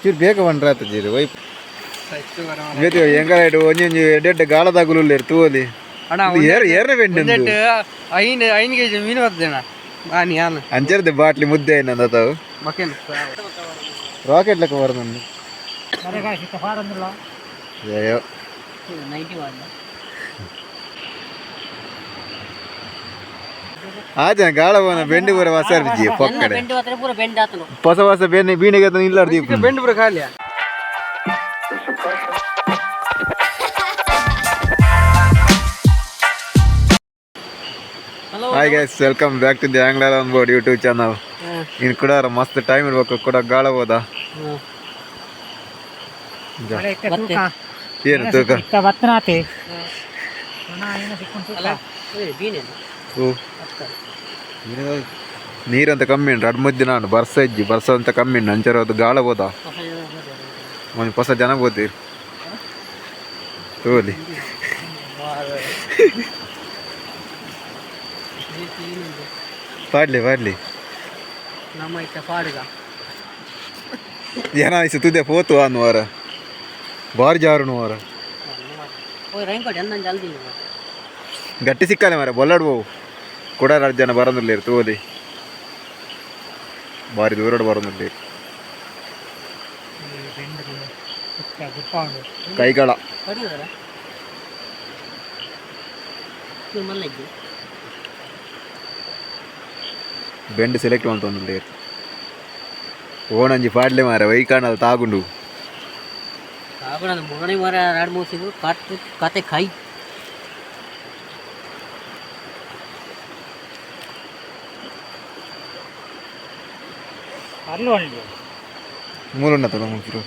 ಚೂರು ಬೇಗ ಬಂಡ್ರಾತ ಜೀರು ವೈ ಬೇತೆ ಎಂಗಾಯ್ಡು ಒಂಜಿ ಒಂಜಿ ಎಡ್ಡೆ ಎಡ್ಡೆ ಗಾಳದಾಗುಲು ಉಲ್ಲೇರು ತೂವಲಿ. ಅಣ್ಣ. ಏರ್ ಏರ್ನ ಬೆಂಡು? ಒಂದೆಟ್ 5 5 ಕೆಜಿ ಮೀನು ಬರ್ತೇಣ ಆನಿ ಆನ್. ಅಂಚರ್ದೆ ಬಾಟ್ಲಿ ಮುದ್ದೆ అయినంದ ತಾವು. ಮಕೇನ್. ರಾಕೆಟ್ ಲೆಕ್ಕ ಬರೋದು. ಅಯ್ಯೋ. 90 ವಾರ್ಡ್. ಆಜ ಗಾಳ ಬೋನ ಬೆಂಡು ಪೂರ ವಸಾರ್ ಜಿ ಪೊಕ್ಕಡೆ. ಬೆಂಡು ಹತ್ರ ಪೂರ ಬೆಂಡ್ ಆತನು. ಹೊಸ ಹೊಸ ಬೆನ್ನಿ ಬೀಣಿಗೆ ಇಲ್ಲಾರ್ದು ದೀಪ. ಬೆಂಡು ಪೂರ ಖಾಲಿಯಾ? Hello. Hi guys, welcome back to the angler on board YouTube channel. ಇನ್ನು ಕೂಡ ಮಸ್ತ್ ಟೈಮ್ ಇರ್ಬೇಕು ಕೂಡ ಗಾಳ ಹೋದ. ಮತ್ತೆ ಏನು ತೂಕ? ಅಲ್ಲ ಬೀನೇನು? ಹೂ. ನೀರಂತ ಕಮ್ಮಿ ಉಂಟು. ಅಡ್ ಮುದ್ದಿನ ಉಂಟು, ಬರ್ಸ ಇಜ್ಜಿ, ಬರ್ಸ ಅಂತ ಕಮ್ಮಿ ಉಂಟು. ಅಂಚರ ಅದು ಗಾಳ ಹೋದ. ಒಂದು ಹೊಸ ಜನ ಬೋತೀರಿ ತೋಲಿ. ಪಾಡ್ಲಿ ಪಾಡ್ಲಿ. ನಮ್ಮ ಇತ್ತ ಪಾಡುಗ. ಜನ ಆಯ್ತು ತುದೆ ಪೋತು ಅನ್ನುವಾರ ಬಾರಿ ಜಾರುನು ವಾರ. ಓಯ್ ರೈನ್ ಕೋಟ್ ಎಂದ ಜಲ್ದಿ. ಗಟ್ಟಿ ಸಿಕ್ಕಾಲೆ ಮಾರ ಬೊಲ್ಲಾಡ್ ಹೋವು ಕೂಡ ಎರಡು ಜನ ಬರೋದಿಲ್ಲ ತೋಲಿ. ಬಾರಿ ದೂರಡ್ ಬರೋದಿಲ್ಲ. ಕೈಗಳ. ಪಡಿದಾರ ಮಲ್ಲ ಇದ್ದು. ಬೆಂಡ್ ಸೆಲೆಕ್ಟ್ ಮಾಡ್ತೊಂದುಲ್ಲೇರ್ ಓಣಂಜಿ ಪಾಡ್ಲೆ ಮಾರ ವೈಕಾಣಲ್ ತಾಗುಂಡು. ಕಾಗುಣ ಮುರಣಿ ಮರ ಎರಡು ಮೂರು ಸಿಗು ಕಟ್ ಕತೆ ಖಾಯಿ. ಮೂಲುಂಡ ತಲ ಮುಗಿರು.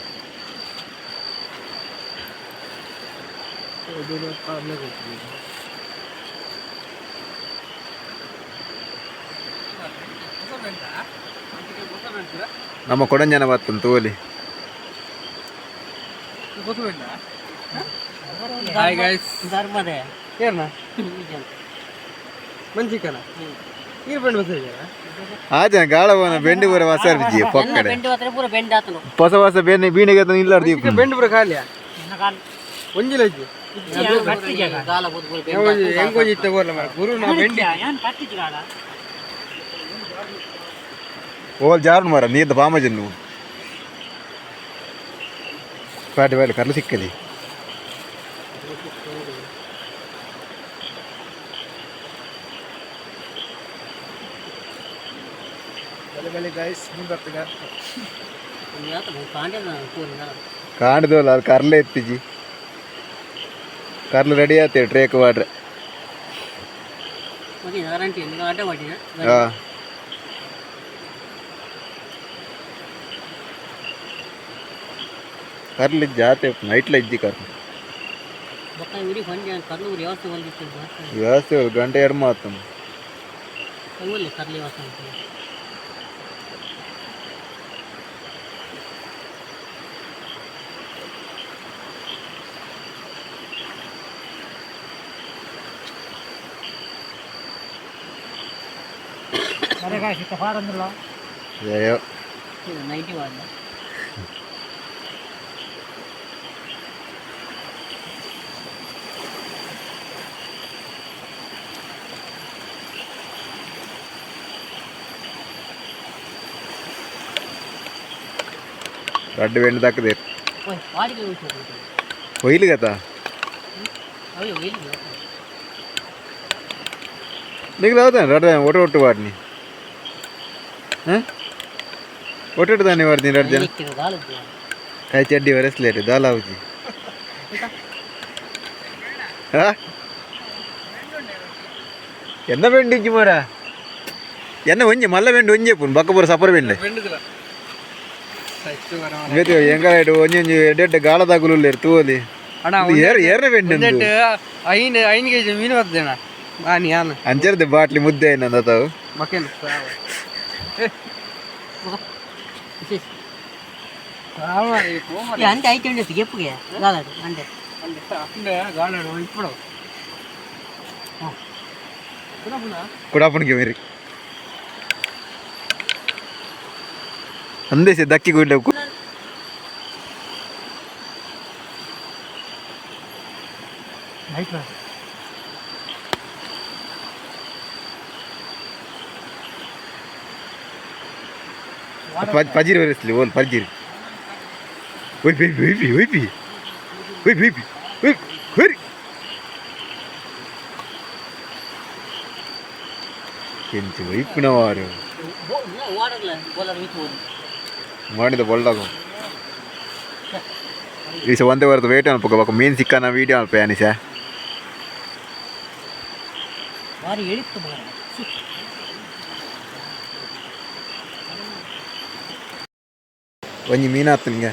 ನಮ್ಮ ಕೊಡಂಜನ ಬತ್ತಂತ ತೋಲಿ. Hi guys. ಧರ್ಮದೇ. ಏರ್ನ ಮಂಚಿಕನ ನೀರು ಬೆಂಡು ಬರ್ತದೆ. ಆಜ ಗಾಳವನ ಬೆಂಡು ಪೂರ ವಸಾರ್ ಜಿ ಪೊಕ್ಕಡೆ. ಬೆಂಡು ಹತ್ರ ಪೂರ ಬೆಂಡ್ ಆತನು. ಹೊಸ ಹೊಸ ಬೆನ್ನಿ ಬೀಣಿಗೆ ಇಲ್ಲಾರ್ದು ದೀಪ. ಬೆಂಡು ಪೂರ ಖಾಲಿಯಾ? ಒಂಜಿ ಲಜ್ಜಿ. ಗಾಲ ಬೋದು ಪೂರ ಬೆಂಡ್ ಆತು. ಹೆಂಗೋಜಿ ಇತ್ತ ಬೋರ್ಲ ಮಾರ ಗುರು ನಾ ಬೆಂಡಿ. ಓಲ್ ಜಾರುನು ಮಾರ ನೀರ್ದ ಪಾಮಜನ್ನು ಪಾಟಿ ಪಾಟಿ ಕರ್ಲು ಸಿಕ್ಕಲಿ. ಆತನು ಕಾಂಡೆ ಪೂರ. ಕಾಂಡದಲ್ಲ ಅದು ಕರ್ಲೆ ಎತ್ತಿಜಿ ಕರ್ಲು ರೆಡಿ ಆಯ್ತು ಟ್ರೇಕ್ ವಾಡ್ರೆ. ಮತ್ತೆ ಗ್ಯಾರಂಟಿ ನೀವು ಅಡ್ಡ ಮಾಡಿದ. ಹಾಂ. ಕರ್ಲು ಜಾತೆ ನೈಟ್ಲ ಇಜ್ಜಿ ಕರ್ಲು. ಬೊಕ್ಕ ಇಡೀ ಹೊಂಜೆ ಕರ್ಲು ವ್ಯವಸ್ಥೆ ಹೊಂದಿತ್ತು. ವ್ಯವಸ್ಥೆ ಗಂಟೆ ಎರಡು ಮಾತು. ಒಳ್ಳೆ ಕರ್ಲಿ ವ್ಯವಸ್ಥೆ ಅಂತ. ಅಯ್ಯೋ. 90 ವಾರ್ಡ್. ರಡ್ಡು ಬೆಂಡು ದಕ್ಕದೆ. ಓಯ್ ವಾಡಿಗೆ ಉಂಟು. ಕೊಯ್ಲು ಗತ. ಅಯ್ಯೋ ಇಲ್ಲಿ. ನಿಗ್ಲ ಹೌದಾ ರಡ್ಡ ಒಟ್ಟು ಒಟ್ಟು ವಾಡ್ನಿ ಹಾಂ ಒಟ್ಟು ತಾನೆ ವಾಡ್ತೀನಿ ರಡ್ಡು ಜನ. ಗಾಲದ್ದು. ಕೈ ಚಡ್ಡಿ ಒರೆಸ್ಲೇರಿ ದಾಲ ಹೌಜಿ ಹಾ ಎನ್ನ ಬೆಂಡು ಇಜ್ಜಿ ಮಾರ ಎನ್ನ ಒಂಜಿ ಮಲ್ಲ ಬೆಂಡು ಒಂಜಿ ಪುನ್ ಬಕ್ಕ ಪೂರ ಸಪರ್ ಬೆಂಡೆ. ಬೆಂಡುದಿಲ್ಲ. ಬೇತೆ ಎಂಗಾಯ್ಡು ಒಂಜಿ ಒಂಜಿ ಎಡ್ಡೆ ಎಡ್ಡೆ ಗಾಳದಾಗುಲು ಉಲ್ಲೇರು ತೂವಲಿ. ಅಣ್ಣ. ಏರ್ ಏರ್ನ ಬೆಂಡು? ಒಂದೆಟ್ 5 5 ಕೆಜಿ ಮೀನು ಬರ್ತೇಣ ಆನಿ ಆನ್. ಅಂಚರ್ದೆ ಬಾಟ್ಲಿ ಮುದ್ದೆ అయినంದ ತಾವು. ಮಕೇನ್. ಅಂತೆ ಐತೆ ಉಂಟು ಗೆಪ್ಪುಗೆ ಗಾಲದು ಅಂಡೆ. ಗಾಳಡು ಇಪ್ಪಡು. ಕುಡಾಪಣಿಗೆ ಮೇರಿ ಅಂದೇಸೆ ದಕ್ಕಿ ಗುಡ್ಲೆ. ಲೈಟ್ ಪಜಿರಿ ಬರೆಸ್ಲಿ ಓಲ್ ಪಜಿರಿ. ಒಯ್ ಬೇಬಿ ಒಯ್ಬಿ ಒಯ್ಬಿ ಒಯ್ ಬೇಬಿ ಒಯ್ ಹೊರಿ. ಕೆಂಚು ಒಯ್ಪಿನವಾರು. ವಾಡರ್ಲ ಬೋಲರ್ ವಿತ್ ಹೋಗಿ. ಮಾಡಿದ ಬೊಲ್ಡಾಗು ಈ ಒಂದೇ ವಾರದ ವೇಟ್ ಅನ್ಪಕ ಬೊಕ ಮೀನು ಸಿಕ್ಕನ ವೀಡಿಯೋ ಅಲ್ಪ ಯಾನಿಸ. ಭಾರಿ ಎಳಿತ್ತು ಮಗ. ಒಂಜಿ ಮೀನು ಆತು ನಿಂಗೆ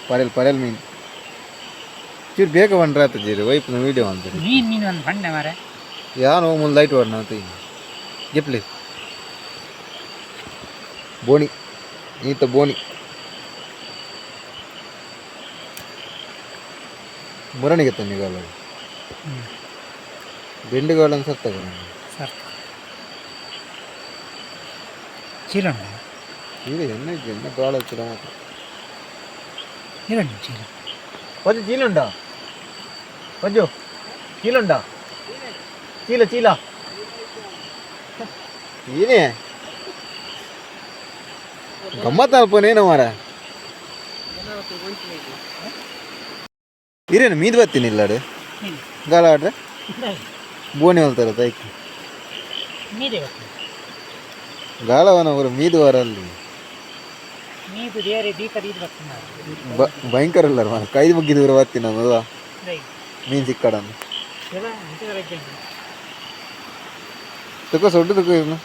ಪರೆಲ್ ಪರೆಲ್ ಮೀನು ಚೂರು ಬೇಗ ಬಂಡ್ರೆ ಆತು ಜೀರು ವೈಪ್ನ ವೀಡಿಯೋ ಅಂತಾರೆ. ಮೀನು ಮೀನು ಒಂದು ಬಂಡೆ ಮಾರೆ. ಯಾನು ಮುಂದೆ ಲೈಟ್ ವರ್ಣ ಆತು ಗಿಪ್ಲಿ ಬೋಣಿ ಈತ ಬೋಣಿ ಮುರಣಿಗೆ ತನ್ನಿಗಾಲ ಬೆಂಡುಗಾಲನ್ನು ಸತ್ತಾಗ. ಸರ್ ಚೀಲ ಉಂಟಾ? ಇದು ಎಣ್ಣೆ ಎಣ್ಣೆ ಗಾಳ ಹಚ್ಚಿಡ ಮಾತ್ರ. ಚೀಲ ಉಂಟು ಚೀಲ. ಪಜ್ಜು ಚೀಲ ಉಂಟಾ? ಪಜ್ಜು ಚೀಲ ಉಂಟಾ? ಚೀಲ ಚೀಲ ಏನೇ ಗಮ್ಮತ್ ಅಲ್ಪನೇನು ಮಾರ. ಇರೇನು ಮೀದು ಬರ್ತೀನಿ ಇಲ್ಲಾಡು ಗಾಳ ಆಡ್ರೆ ಬೋಣಿ ಹೊಲ್ತಾರ ತೈಕ್. ಮೀದೆ ಬರ್ತದೆ. ಗಾಳವನ ಅವರು ಮೀದು ವಾರಲ್ಲಿ. ಮೀದು ಬೇರೆ ದೀಪ ದೀಪ ಬರ್ತದೆ. ಭಯಂಕರ ಇಲ್ಲ ಮಾರ ಕೈ ಮುಗ್ಗಿದ ಬರ್ತೀನಿ ನಾನು ಅಲ್ವಾ? ಮೀನು ಸಿಕ್ಕಡನ್ನು ತಗೋ ಸೊಡ್ಡು ತಗೋ ಇದನ್ನ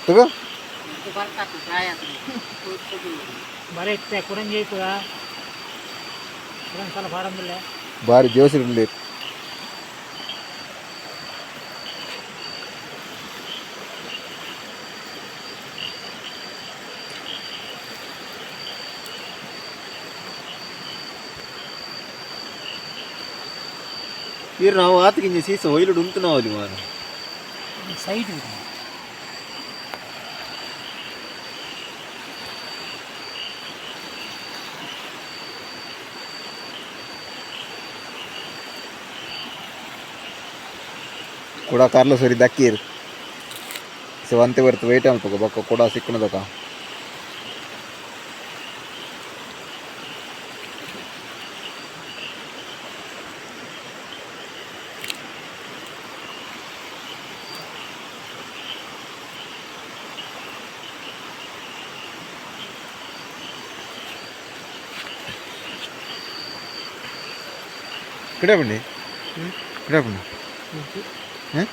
ತಗೋ. ಬರ ಇತ್ತೆ ಕುರಂಜಿ ಐತದ ಕುರಂಜಿ ಸಲ ಪಾಡಂದಿಲ್ಲ. ಭಾರಿ ಜೋಶಿರಲಿ. ಇರು ನಾವು ಆತಗಿಂಜ ಸೀಸ ಒಯ್ಲುಡು ಉಂಟು ನಾವು ಅಲ್ಲಿ ಮಾರ. ಸೈಡ್. ಕೂಡ ಕಾರ್ಲ ಸರಿ ದಕ್ಕೀರು ಸೊ ಒಂತೆ ಬರ್ತು ವೇಟ್ ಅನ್ಪಕ ಬೊಕ್ಕ ಕೂಡ ಸಿಕ್ಕಣದಕ್ಕ. ಕಡೆ ಬನ್ನಿ ಕಡೆ ಬನ್ನಿ. ಹಾಂ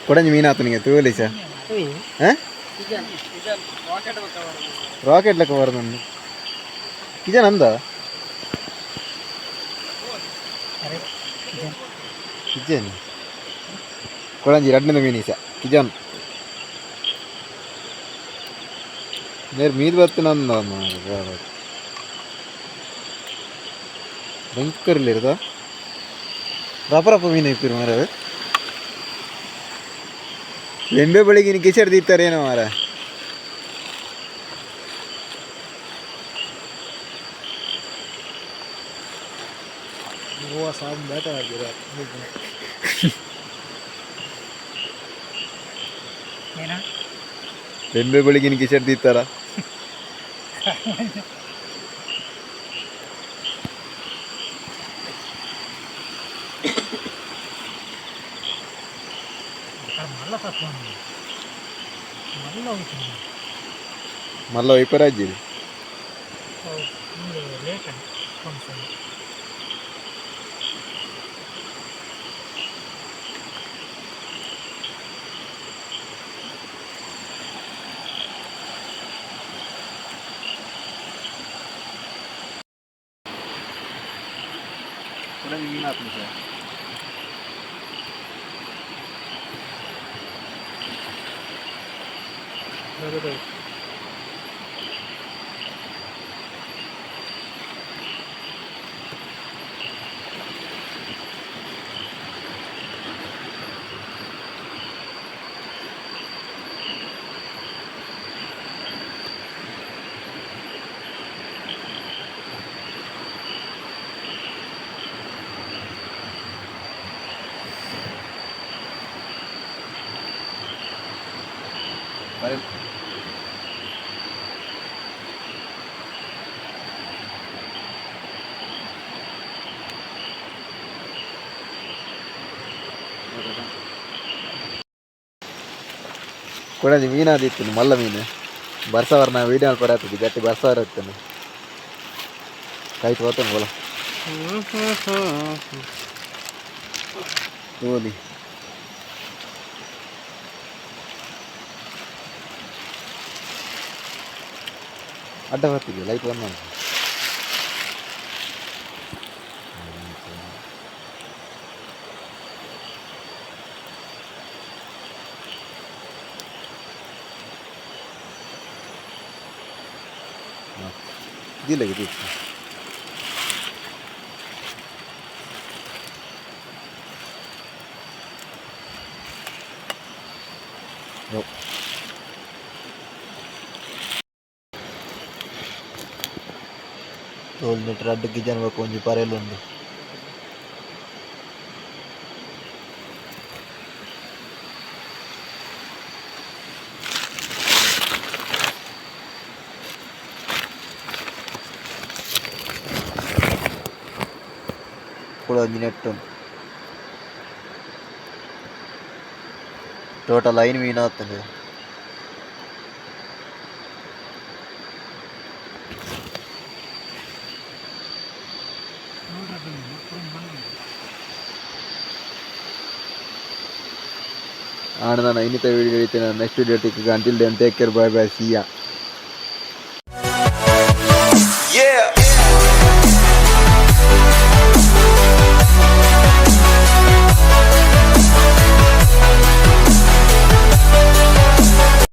ಕೊಡಂಜಿ ಮೀನು ಆತನಿಗೆ ತೂವಲಿ ಸರ್. ಹಾಂ ರಾಕೆಟ್ ಲೆಕ್ಕ ಬರೋದು ಕಿಜನ್ ಅಂದ ಕಿಜನ್ ಕೊಡಂಜಿ ರಡ್ನದ ಮೀನು ಈಸ ಕಿಜನ್ ನೇರ್ ಮೀನು ಬತ್ತಿನ ಭಯಂಕರ ಇರ್ದ ರಪ ರಪ ಮೀನು ಇಪ್ಪಿರು ಮಾರ. ಲಿಂಬೆ ಬೆಳಿಗ್ಗೆ ಕಿಸೆಡ್ ದೀತಾರೇನೋ ಮಾರ. ಏನ? ಲಿಂಬೆ ಬೆಳಿಗ್ಗೆ ಕಿಸೆಡ್ ದೀತಾರ. ಮಲ್ಲ ತಪ್ಪು ಮಲ್ಲ ಹೋಯ್ತು. ಮಲ್ಲ ವೈಪರಾಜ್ಯ. ಲೇಟ್ ಕೊಡಂಜಿ ಮೀನಾದಿತ್ತು ಮಲ್ಲ ಮೀನು ಬರ್ಸವರ್ ನಾವು ವೀಡಿಯೋ ಪರ ಆತದೆ ಗಟ್ಟಿ ಬರ್ಸವರ್ ಇತ್ತು ಕೈಟ್ ಹೋತಾನೆ ಬೋಲ ತೋಲಿ. ಅಡ್ಡ ಬರ್ತಿದ್ವಿ ಲೈಟ್ ಬಂದ್ ಮಾಡಿ. ಇಲ್ಲ ಇದು ತೋಲ್ ಮೀಟರ್ ಅಡ್ಡ ಗಿಜನ್ ಬೊಕ ಒಂಜಿ ಪರೆಲ್ ಉಂಡು. ಕುಡ ಒಂಜಿ ನೆಟ್ ಉಂಡು. ಟೋಟಲ್ 5 ಮೀನು ಆತುಂಡು. ಆಂಡ ನಾನು ಇನ್ನಿತ ವಿಡಿಯೋ ಇತ್ತೆ. ನೆಕ್ಸ್ಟ್ ವಿಡಿಯೋ ತಿಕ್ಕುಗ. Until then take care, bye bye, see ya.